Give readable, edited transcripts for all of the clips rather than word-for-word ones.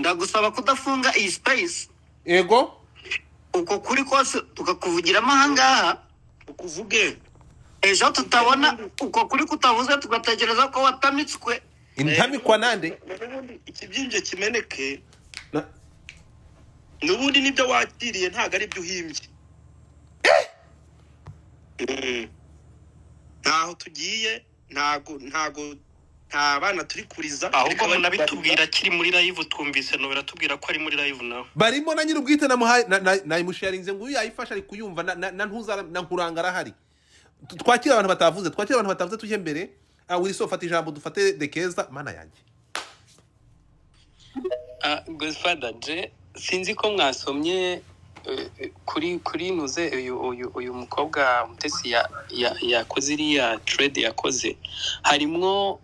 Ndagusaba kudafunga iyi space. Yego. Uko kuri kose tukakuvugiramo ahangaha. Ukuvuge. Ejo tutabona uko kuri kutavuze, tugatekereza ko watamitswe. Intamikwa nande? N'ubundi ikibyimbye kimeneke. Na N'ubundi nibyo wakiriye, ntabwo ari byo uhimbye. Ntaho tugiye, ntago nta bana turi kuriza. Ahubwo munabitubwira akiri muri live. Twumvise no biratubwira ko ari muri live nawe. Barimo na nyir'ubwite, namuhaye nayimusharinze ngo uyu yayifashe, ari kuyumva na ntuza na Nkuranga arahari. Twakire abantu batavuze, twakire abantu batavuze, tujye mbere. Ah, Wilson, fata ijambo, dufate Dekeza, mana yanjye. Ah, Godfather, je sinzi ko mwasomye kuri nuze uyu mukobwa Mutesi yakoze iriya trade yakoze, harimwo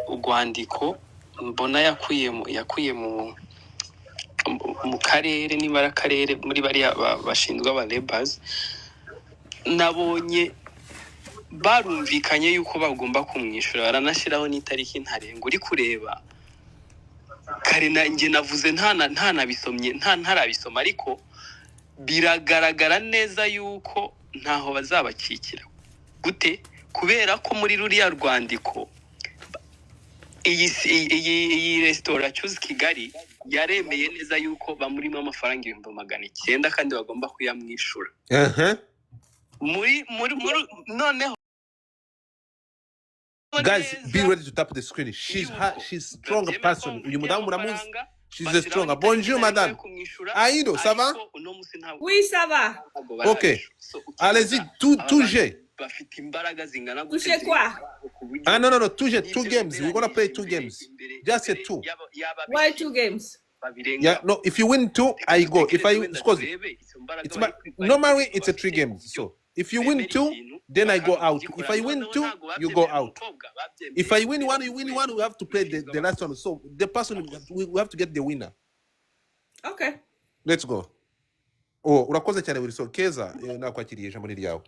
urwandiko mbona yakuye mu karere, niba ari akarere, muri bariya bashinzwe aba labours. Nabonye barumvikanye yuko bagomba kumwishyura, baranashyiraho n'itariki ntarengwa. Uri kureba kare na njye navuze ntanabisomye, ntarabisoma, ariko biragaragara neza yuko ntaho bazabakikira. Gute? Kubera ko muri ruriya rwandiko iyi resitora Choose Kigali yaremeye neza yuko bamurimo amafaranga 900,000 kandi bagomba kuyamwishyura. Muri noneho Guys, be neza ready to tap the screen. She's her, yuko she's strong babyemera ko person. Uyu bamufitiye mudamu muramuzi. amafaranga, She's a bashyiraho strong. n'itariki Bonjour, ntarengwa madame. yo kumwishyura. Aido, ça va? Ariko uno munsi ntabwo Oui, ça va. ntabwo Ok. barabishyura. So Allez-y, ukibaza tout aba tout bantu G. bafite imbaraga zingana gute Touchez quoi? ku buryo Ah, no, two G, two n'ibyo games. We're gonna play bemeranyije two imbere games. imbere Just a imbere two. y'aba Why two games? Yeah, babirengaho. No, if you win two, Reka I go. If dutegereze I wenda because turebe izo mbaraga it's bari my bari normally kuvuga it's a bafite three ku games. buryo So if you win bemera two, ikintu then I go bakanga out. If kugikora. I win Noneho two, ntabwo you go babyemeye out. umukobwa, If babyemeye I win one, you win urwego one. We have to play rushinzwe the last one. So the person we have to get the winner. Okay. Let's go. Oh, urakoze cyane, Wilson. Keza, nakwakiriye, ijambo ni ryawe.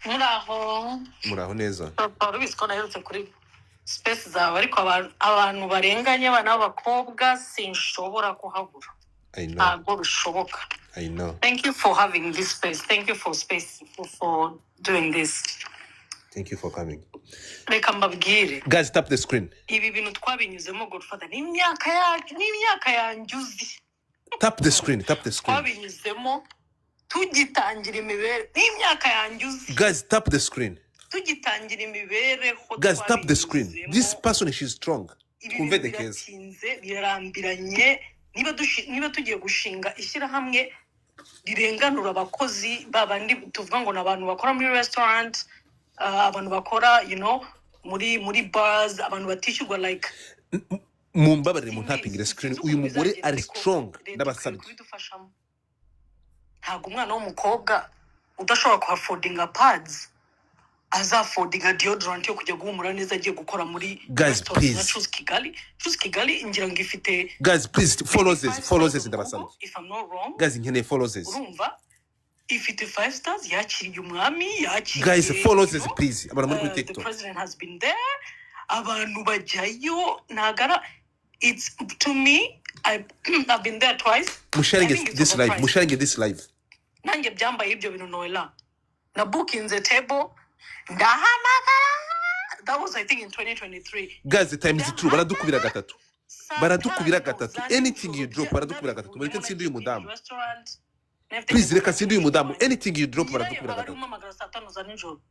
Muraho? Muraho neza. Wari ubizi ko naherutse kuri space zawe, ariko abantu barenganye, abana b'abakobwa, sinshobora kuhabura. I know. Ntabwo bishoboka. I know. Thank you for having this space. Thank you for space for doing this. Thank you for coming. Reka mbabwire. Guys, tap the screen. Ibi bintu twabinyuzemo, Godfather, n'imyaka yacu, n'imyaka yanjye uzi. Tap the screen. Tap the screen. Twabinyuzemo tugitangira imibereho, n'imyaka yanjye uzi. Guys, tap the screen. Tugitangira imibereho. Guys, tap the screen. This Twabinyuzemo. person, she's strong. Ibi Twumve bintu the case. biratinze, birarambiranye. Niba tugiye gushinga ishyirahamwe rirenganura abakozi babandi tuvuga ngo ni abantu bakora muri restaurant, abantu bakora muri bars, abantu batishyurwa, like Mumbabarire, simbizi, muntapingire screen. sinzi Uyu ukuntu mugore bizagenda, ari ariko strong. leta ikwiye Ndabasabye. kubidufashamo. Ntabwo umwana w'umukobwa udashobora kuhaffordinga pads azaffordinga deodorant yo kujya guhumura neza agiye gukora muri Guys, restaurant nka please. Choose Kigali. Choose Kigali ngira ngo ifite Guys, please, four maybe roses, five four stars roses, on ndabasabye. Google, if I'm not wrong. Guys, nkeneye four roses. Urumva ifite five stars, yakiriye umwami, Guys, yakiriye four you roses, please. Abantu muri kuri the TikTok. president has been there, abantu bajyayo. Ntabwo ara it's to me, I've been there twice. I Musharinge think it's this live. overpriced. Musharinge this live. Nanjye byambaye ibyo bintu. Noella na bookinze table, ndahamagara. That was, I think, in 2023. Guys, times two, baradukubira Ndahamagara gatatu. saa Baradukubira 5 gatatu. za Anything you nijoro drop, baradukubira gatatu. Mureke nabivuyemo, nsinde uyu nagiye ku yindi mudamu. restaurant nafite Please, reka gahunda nsinde uyu mudamu. wanjye. Anything you drop, Nyirayo baradukubira aba ari gatatu. umpamagara saa 5 za nijoro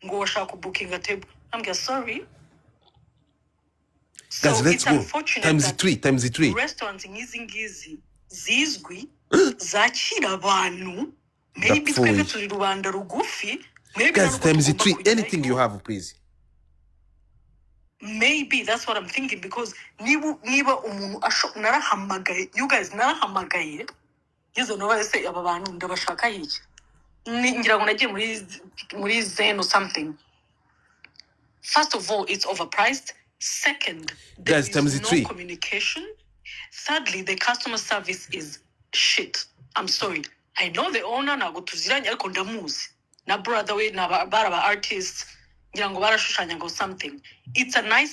ngo washaka kubookinga table, ambwira sorry. Guys, So let's it's go. unfortunate Times that three, times three. restaurants nk'izi ngizi zizwi zakira abantu, maybe twebwe Ndapfuye. turi rubanda rugufi, maybe nta Guys, nubwo times tugomba three. Anything you kugerayo. have, please. Maybe that's what I'm thinking, because niba umuntu narahamagaye, you guys, narahamagaye ngeze no se aba bantu ndabashaka iki? Ngira ngo nagiye muri Zen or something. First of all, it's overpriced. Second, there Guys, is times no three. communication. Thirdly, the customer service is shit. I'm sorry, I know the owner, ntabwo tuziranye, ariko ndamuzi na brother we, ni bari aba artists, ngira ngo barashushanya ngo something. It's a nice